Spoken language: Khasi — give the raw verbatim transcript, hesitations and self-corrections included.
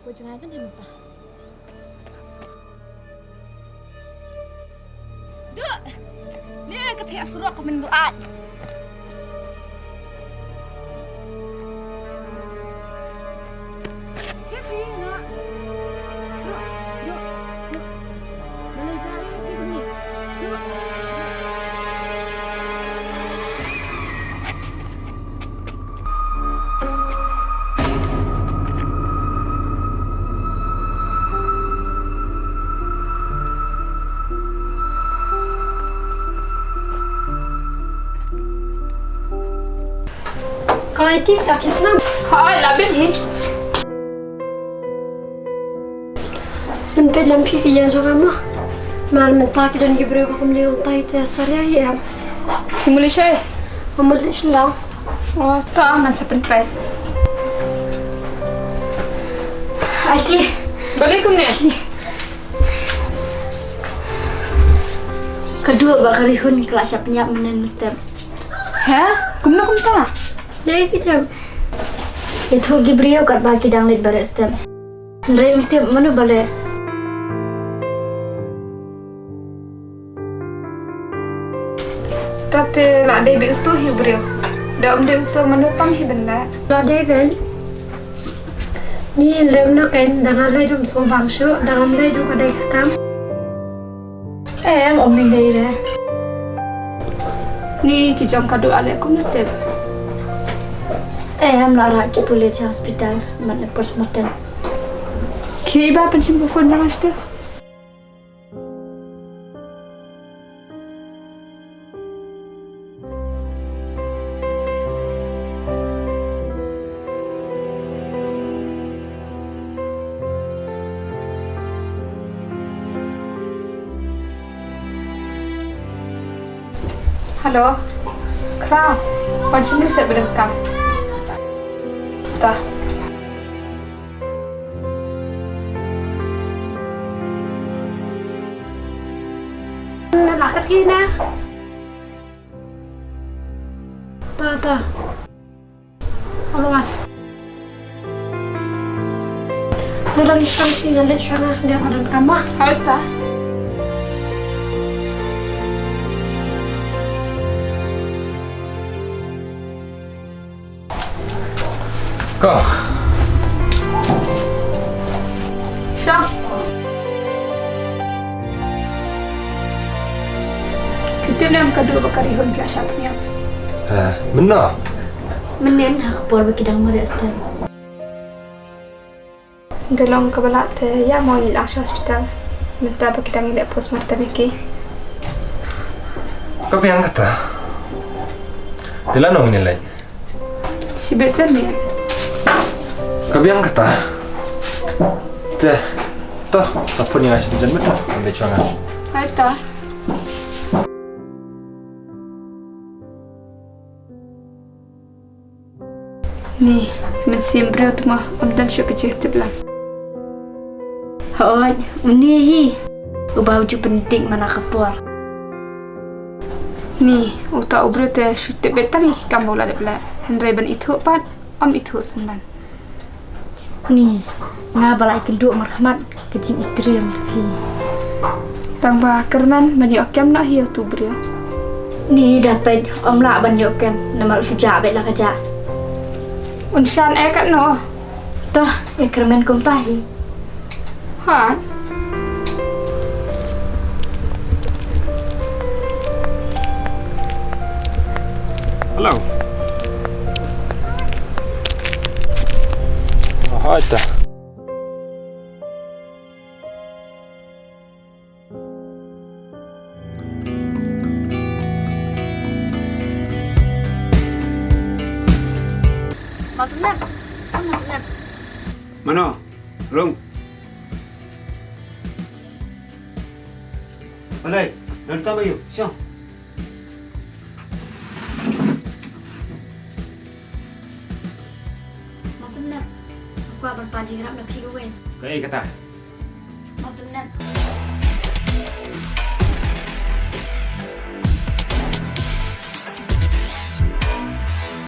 Ko jngai kan mynta. Duk. Ni ka theh surok ka mynta ai. Ka ai ti ka kisnam. Ka ai la bin hi. Spen pet lam phi ki ïa jong ama. Mar mynta ki don ki briew ba kum liu tai te saria hi em. Ki muli shai. Muli shai lang. Oh, ta man sa pen pet. Aiti. Balik kum ne. Ka dur ba ka rihun ka la shap nyap menen mesti. Ha? Kumno kumta? Dei ki tem. Itu ki briew kat ba ki dang leit barit step. Hynrei mesti mano bale. Tate la dei bi utu hi briew. Da um dei utu mano tam hi benda. La dei ben. Ni lem na ken dang ale dum so bang shu dang ale dum ka dei ka kam. Em, om ni dei re. Ni ki jong ka du ale kum na tep. Em, la rak ki pulit hospital man e postmortem. Ki ba pension ko phone jang astu. Hello. Kra. Panchini se berengkam. Ta. Na lakat ki na. Ta ta. Alwan. Tolong isang singa le shana dia padan kama. Alta. Ka. Sha. Kita nam ka dua bakari hon ki asap niam. Ha, mynno? Mynnin ha ka por ba ki dang mareh stem. Da long kaba lah te ïa mo ïa la sha hospital. Mynta ba ki dang ïaleh postmortem ïa ki. Ka biang kata. Te lano ngin ïaleh? Shibit jan ne. Ka biang kata. Te. To, ta pun ïa nga shibit jan mynta. Ambe chwa nga. Hai ta. Ni, mynsiem briew tu ma, ym don shuh ka jingtip lang. Hooid, une hi uba u ju pyndik man la ka por. Ni, uta u briew te shu tip beit tang ïa ki kam ba u la dep leh. Hynrei ban ithuh pat, ym ithuh sngewbha. Ni, nga ba la ïakynduh markhmat ka jingïatriem phi. Tang ba kyrmen ban ïoh kem noh hi utu u briew. Ni da peit ym lah ban ïoh kem namar u shu jah beit la ka jah. Un shan eh katno. Toh, ïa kyrmen kumta hi. Ha. Hello. Oh, hi ta. Mano? Rung. Balei, don kam aiu? Shong. Mano? Kwah ban pan jingïarap na phi kawei. Kaei kata? Mano?